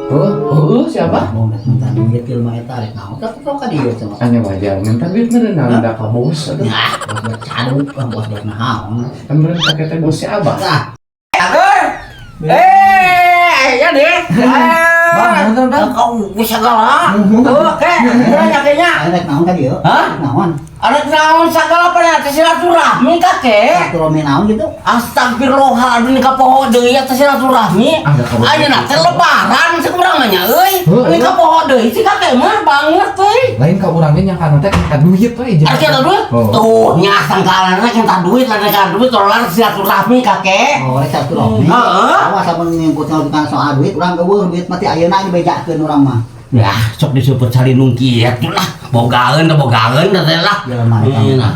Oh, oh, siapa? Mau minta duit jelema eta rek naon? Tak tau ka dieu cenah. Anya wajar minta duit meureun da ka bos atuh. Ya, bos buat caduk, ah, bos buat naon. Kan meureun kakek teh bos si Abah. Tah, Eh, ya deh. Bang, nonton, Bang. Kau bisa segala. Oke, nanya kayaknya. Rek naon ka dieu? Hah? Rek naon? Ada naon segala pada teh silaturahmi kakek. Silaturahmi naon gitu? Astagfirullahaladzim, ka poho deui teh silaturahmi. Ada kabar. Ayeuna teh lebaran sekurang mah nya euy. Heuh. Ini ka poho deui si kakek mah banget euy. Lain ka urang ge nyangka teh minta duit we. Ada kita duit? Oh. Tuh, nya sangkalan rek minta duit, rek minta duit, tolong silaturahmi kakek. Oh, rek silaturahmi. Heeh. Awas lamun ngikut ngikut soal duit, urang geuweuh duit mati ayeuna dibejakeun urang mah. Ya, sok disebut salinung kieu lah. Bogaeun teh bogaeun teh lah. Jelema eta. Nah,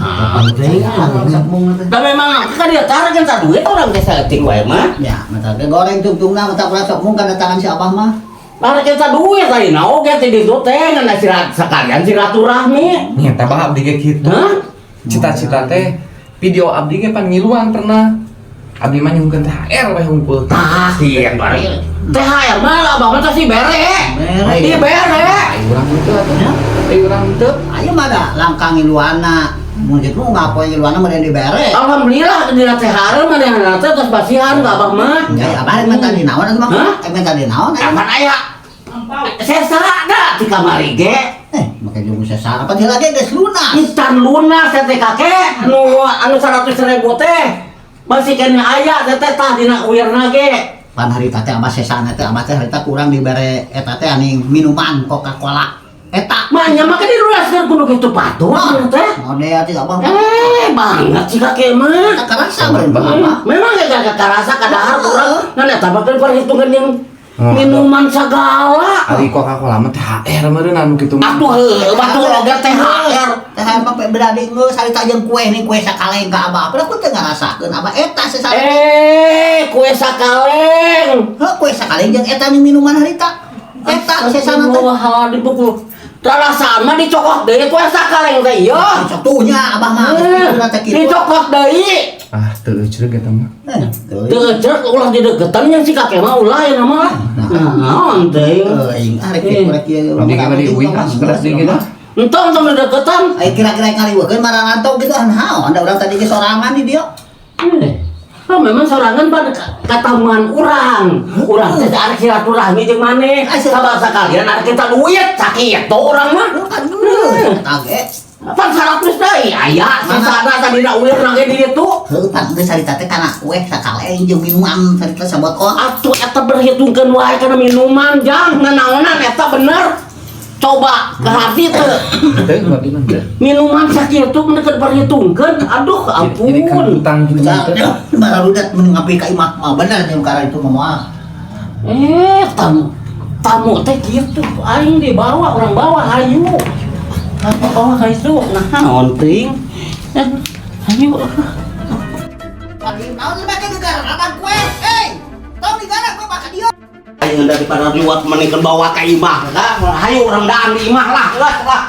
Kepercayaan teh. Da memang kan dia tarik minta duit orang teh saeutik wae mah. Ya, mata ge goreng tungtungna mata urang sok mung kana tangan si Abah mah. Tarik minta duit ayeuna oge teh ditu teh ngan sirat sekalian silaturahmi. Nya tah bah abdi ge kitu. Hah? Cita-cita teh video abdi ge pan ngiluan pernah. Abdi mah nyungkeun THR we hungkul. Tah, iya bari. THR mah abah mah teh si bere. Bere. Iya bere. Ai urang henteu atuh. Ai urang henteu. Ayo mah da langkah ngiluana. Mun kitu ngapoe ngiluana mah dibere. Alhamdulillah dina THR mah dina teh tos basihan ka abah mah. Ya, abah rek minta di naon atuh mah? Hah? Rek minta di naon aya mah? Kapan aya? Sesa da di kamari ge. Eh, make jeung sesa apa dia lagi geus lunas. Encan lunas teh kakek nu anu 100.000 teh. Masih kene aya teh teh tah dina uirna ge. Pan harita teh abah sesana teh abah teh harita kurang dibere eta teh aning minuman Coca-Cola. Eta. Manya make dilunaskeun kudu kitu patut teh. Model teh abah. Eh, banget sih kakek mah. Eta karasa meureun abah. Memang gak karasa kadahar kurang ngan eta mah kan perhitungan yang Oh, minuman segala. Ari Coca-Cola mah THR meureun anu kitu mah. Atuh heueuh batur oge THR. THR mah beradi geus harita jeung kue nih kue sakaleng ka abah. Apa aku teu ngarasakeun abah eta sesana. Eh, kue sakaleng. Heuh, kue sakaleng jeung eta nih minuman harita. Eta sesana teh. Wah, dipukul. Rarasaan mah dicokot deui kue sakaleng teh ieu. Cocok tuh nya abah mah geus pikirna teh kitu. Dicokot deui. Ah, teu euceuk eta mah. Eh, teu. Teu ecek ulah dideketan yang si kakek mah ulah ya nama lah. Naon teh. Euy, ah rek kieu rek kieu. Abdi ge mah diuing ah beras deui gitu. Entong tong dideketan. Ai kira-kira ngaliweukeun mararantau gitu ah naon da urang tadi ge sorangan di dieu. Oh, memang sorangan pada katamuan urang. Urang teh arek silaturahmi jeung maneh. Sabar sakalian arek kita duit sakitu urang mah. Kan geus eta ge. Pan 100 deui aya sisana tadina ulir ge di ditu. Heuh, pan geus harita teh kana kue sakaleng jeung minuman harita sabotol. Atuh eta berhitungkeun wae kana minuman jang nanaonan eta bener. Coba ke hati teu. Teu abdi mah teu. Minuman sakitu mun keur perhitungkeun aduh Jadi kan ampun. utang gitu mah teu. Barudak mun ngapi ka imah mah bener jeung kana itu mah moal. Eh, tamu tamu teh gitu aing dibawa orang bawa hayu. Apa bawa ka itu? Nah, naon teuing? Eh, hayu. Aduh, naon make negara abang kue? Hei, tong digara kue baka dieu. Aing daripada liwat mending bawa ka imah lah. Hayu urang daan di imah lah, lah, lah.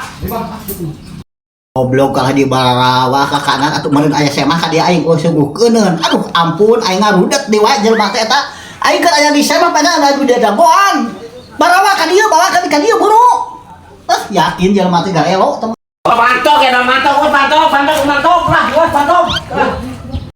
Goblok kalah di barawa ka kanan atuh meureun aya semah ka dia aing oh sungguh keuneun. Aduh ampun aing ngarudet di wae jelema teh eta. Aing keur aya di semah padahal aya di dagoan. Barawa ka dieu bawa ka dieu buru. Ah yakin jelema teh garelo teh. Mantok ya, mantok, wes mantok, mantok, mantok lah, wes mantok.